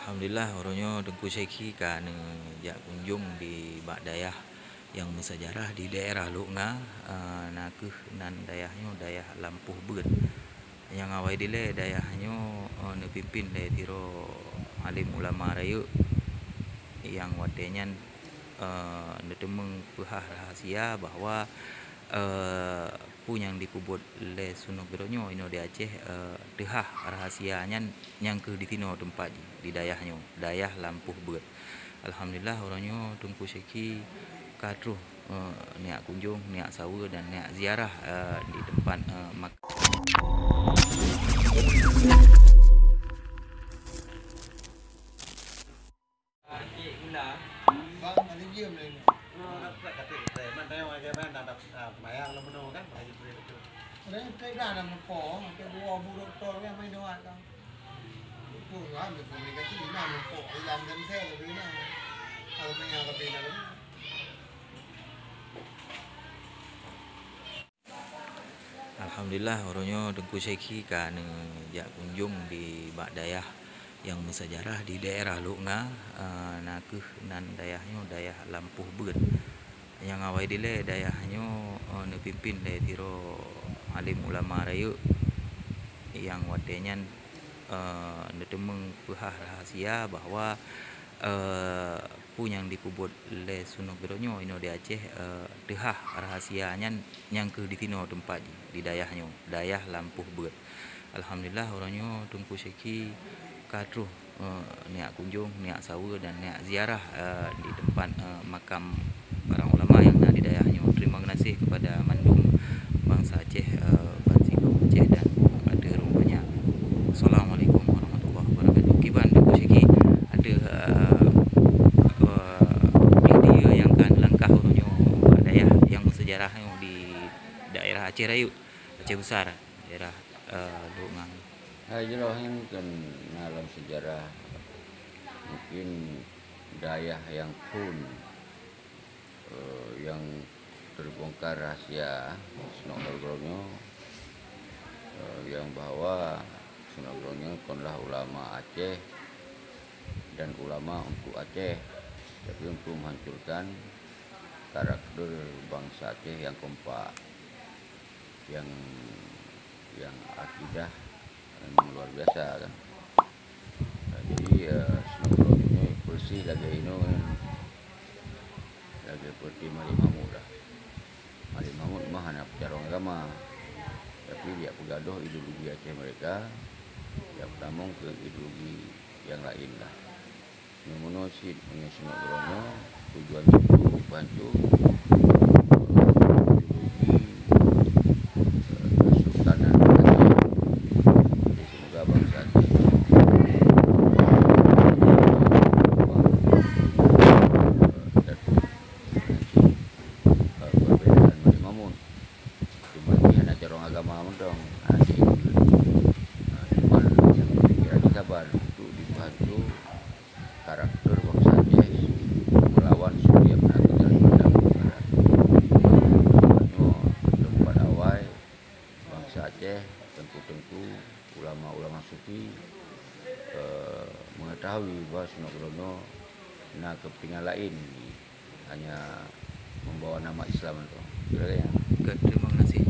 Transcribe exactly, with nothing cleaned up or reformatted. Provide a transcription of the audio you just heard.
Alhamdulillah, uroe nyoe Teungku Syekhi ka neujak kunjong di bak dayah nyang meusejarah di daerah Lhoknga, eh, na kheueh nan dayah nyoe, dayah Lampôh Beuet. Nyang awai dilée dayah nyoe, eh, neupimpén lé sidroe alim ulama rayeuk nyang watée nyan, eh, neuteumeung peuhah rahasia bahwa, eh, peue nyang jipeubuet lé Snouck Hurgronje inoe di Aceh, eh, teuhah rahasia nyan nyang kheueh di sinoe teumpat jih, di dayah nyoe, dayah Lampôh Beuet. Alhamdulillah, uroe nyoe Teungku Syekhi ka troh, eh, neujak kunjong, neujak saweue dan neujak ziarah, eh, di teumpat, eh, mak- Alhamdulillah, uroe nyoe Teungku Syekhi ka neujak kunjong di bak dayah nyang meusejarah di daerah Lhoknga, eh, na kheueh nan dayah nyoe, dayah Lampôh Beuet. Nyang awai dilée dayah nyoe, eh, neupimpén lé sidroe alim ulama rayeuk nyang watée nyan, eh, neuteumeung peuhah rahasia bahwa, eh, peue nyang jipeubuet lé Snouck Hurgronje inoe di Aceh, eh, teuhah rahasia nyan nyang kheueh di sinoe teumpat jih, di dayah nyoe, dayah Lampôh Beuet. Alhamdulillah, uroe nyoe Teungku Syekhi ka troh, eh, neujak kunjong, neujak saweue dan neujak ziarah, eh, di teumpat, eh, makam para ulama nyang na di dayah nyoe. Terima kasih kepada mandum bansa Aceh, eh, bansigom Aceh dan ateueh rhueng banyak. Assalamualaikum warahmatullahi wabarakatuh. Kiban Teungku Syekhi ateueh, eh, eh, idea nyang ka neulangkah uroe nyoe bak dayah nyang meusejarah nyoe di daerah Aceh Rayeuk, Aceh Besar, daerah, eh, Lhoknga. Hai jroh nyan kan na lam sejarah, mungkin dayah nyang phon, eh, nyang teubongkar rahasia Snouck Hurgronje, eh, nyang bahwa Snouck Hurgronje konlah ulama Aceh dan ulama untuk Aceh, tapi untuk menghancurkan karakter bansa Aceh nyang kompak, nyang, nyang akidah nyang luar biasa kan. Nah, jadi, eh, Snouck Hurgronje nyoe persis lagée inoe, lagée seperti Malik Mahmud lah. Malik Mahmud mah hana peucarông agama, tapi dia peugadoh ideologi Aceh mereka, dia peutamong keu ideologi nyang laén lah. Meunyoe cit meunyoe singoh droeneuh tujuan jih peuhanco, eh, ideologi, eh, kesultanan Aceh. Jadi, semoga bansa Aceh, eh, dan, eh, perbedaan Malik Mahmud. Cuma jih hana carông agama mantong. Ha, jih. Ha, cuma nyang pikiran jih saban untuk jipeuhanco karakter bansa Aceh meulawan setiap na tinggai pada masyarakat. Nyoe teumpat awai bansa Aceh, teungku-teungku, ulama-ulama sufi, eh, mengetahui bahwa singoh droeneuh na kepentingan laén, hanya membawa nama Islam tu. Kira-kira ya. Oke, terima kasih.